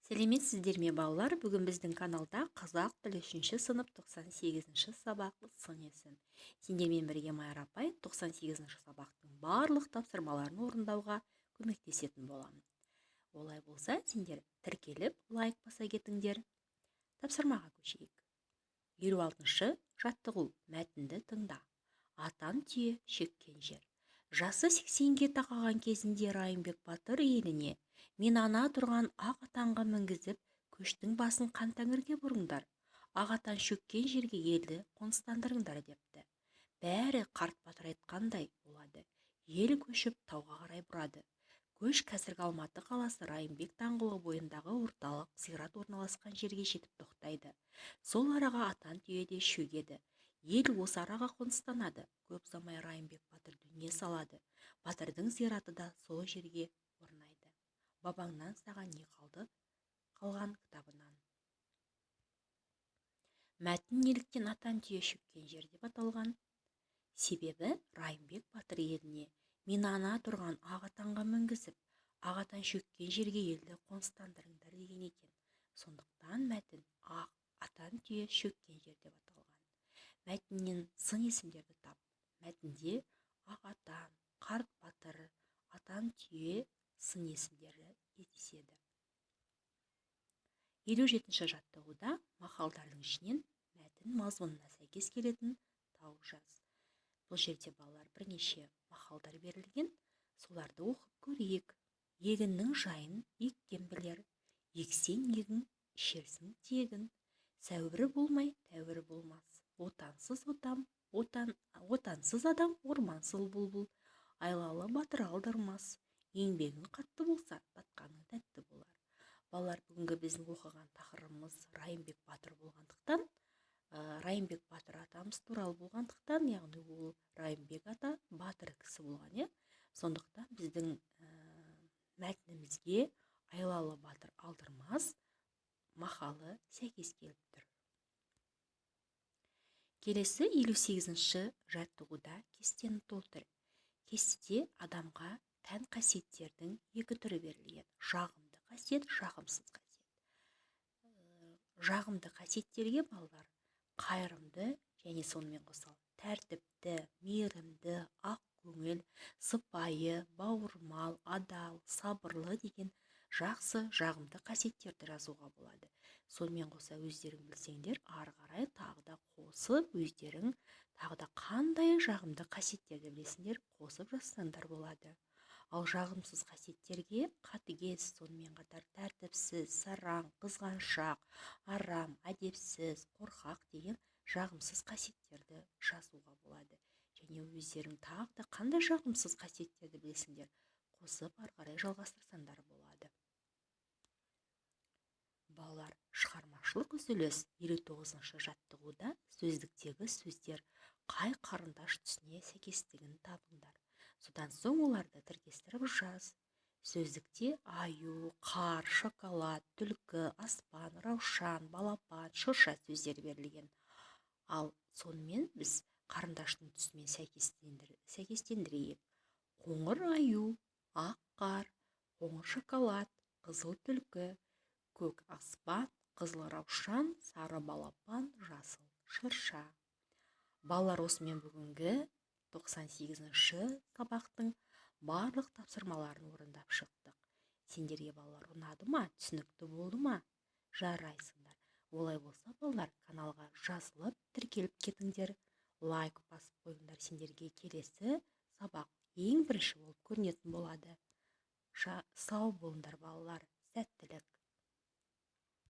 Сәлеметсіздер ме, балалар! Бүгін біздің каналда қазақ тілі, үшінші сынып, 98-ші сабақ, «Сын есім». Сендермен бірге Майра апай 98-ші сабақтың барлық тапсырмаларын орындауға көмектесетін боламын. Олай болса, сендер тіркеліп, лайк баса кетіңдер. Тапсырмаға көшейік. 56-шы жаттығу. Мәтінді тыңда. «Атан түйе шөккен жер». Жасы 80-ге тақаған кезінде Райымбек батыр еліне: «Мені ана тұрған ақ атанға мінгізіп, көштің басын қан тәңірге бұрыңдар, ақ атан шөккен жерге елді қоныстандырыңдар», – депті. Бәрі қарт батыр айтқандай болады. Ел көшіп тауға қарай бұрады. Көш қазіргі Алматы қаласы, Райымбек даңғылы бойындағы орталық зират орналасқан жерге жетіп тоқтайды. Сол араға атан түйе де шөгеді. Ел осы араға қоныстанады. Көп ұзамай Райымбек батыр дүние салады. Батырдың зираты да сол жерге орнайды. «Бабаңнан саған не қалды?» қалған кітабынан. Мәтін неліктен «Атан түйе шөккен жер» деп аталған? Себебі Райымбек батыр еліне: «Мені ана тұрған ақ атанға мінгізіп, ақ атан шөккен жерге елді қоныстандырыңдар», – деген екен. Сондықтан мәтін «Ақ атан түйе шөккен жер» деп аталған. Мәтіннен сын есімдерді тап. Мәтінде ақ атан, қарт батыр, атан түйе сын есімдері кездеседі. 57-ші жаттығуда мақалдардың ішінен мәтін мазмұнына сәйкес келетін тауып жаз. Бұл жерде, балалар, бірнеше мақалдар берілген. Соларды оқып көрейік. Егіннің жайын еккен білер. Ексең егін, ішерсің тегін. Сәуірі болмай тәуір болмас. Отансыз отам, отан, отансыз адам ормансыз бұлбұл. Айлалы батыр алдырмас. Еңбегің қатты болса, татқаның тәтті болар. Балалар, бүгінгі біздің оқыған тақырыбымыз Райымбек батыр болғандықтан, Райымбек батыр атамыз туралы болғандықтан, яғни ол Райымбек ата батыр кісі болған, иә. Сондықтан біздің мәтінімізге «Айлалы батыр алдырмас» мақалы сәйкес келіп тұр. Келесі 58-ші жаттығуда кестені толтыр. Кестеде адамға тән қасиеттердің екі түрі берілген: жағымды қасиет, жағымсыз қасиет. Жағымды қасиеттерге, балалар, қайырымды және сонымен қоса тәртіпті, мейірімді, ақ көңіл, сыпайы, бауырмал, адал, сабырлы деген жақсы, жағымды қасиеттерді жазуға болады. Сонымен қоса өздерің білсеңдер, ары қарай тағы да қосып, өздерің тағы да қандай жағымды қасиеттерді білесіңдер, қосып жазсаңдар болады. Ал жағымсыз қасиеттерге қатыгез, сонымен қатар тәртіпсіз, сараң, қызғаншақ, арам, әдепсіз, қорқақ деген жағымсыз қасиеттерді жазуға болады. Және өздерің тағы да қандай жағымсыз қасиеттерді білесіңдер, қосып ары қарай жалғастырсаңдар болады. Балалар, шығармашылық үзіліс. 59-шы жаттығуда сөздіктегі сөздер қай қарындаш түсіне сәйкестігін табыңдар. Содан соң оларды тіркестіріп жаз. Сөздікте аю, қар, шоколад, түлкі, аспан, раушан, балапан, шырша сөздері берілген. Ал сонымен біз қарындаштың түсімен сәйкестендірейік. Қоңыр аю, ақ қар, қоңыр шоколад, қызыл түлкі, көк аспан, қызыл раушан, сары балапан, жасыл шырша. Балалар, осымен бүгінгі 98-ші сабақтың барлық тапсырмаларын орындап шықтық. Сендерге, балалар, ұнады ма? Түсінікті болды ма? Жарайсыңдар! Олай болса, балалар, каналға жазылып, тіркеліп кетіңдер, лайк басып қойыңдар. Сендерге келесі сабақ ең бірінші болып көрінетін болады. Сау болыңдар, балалар, сәттілік!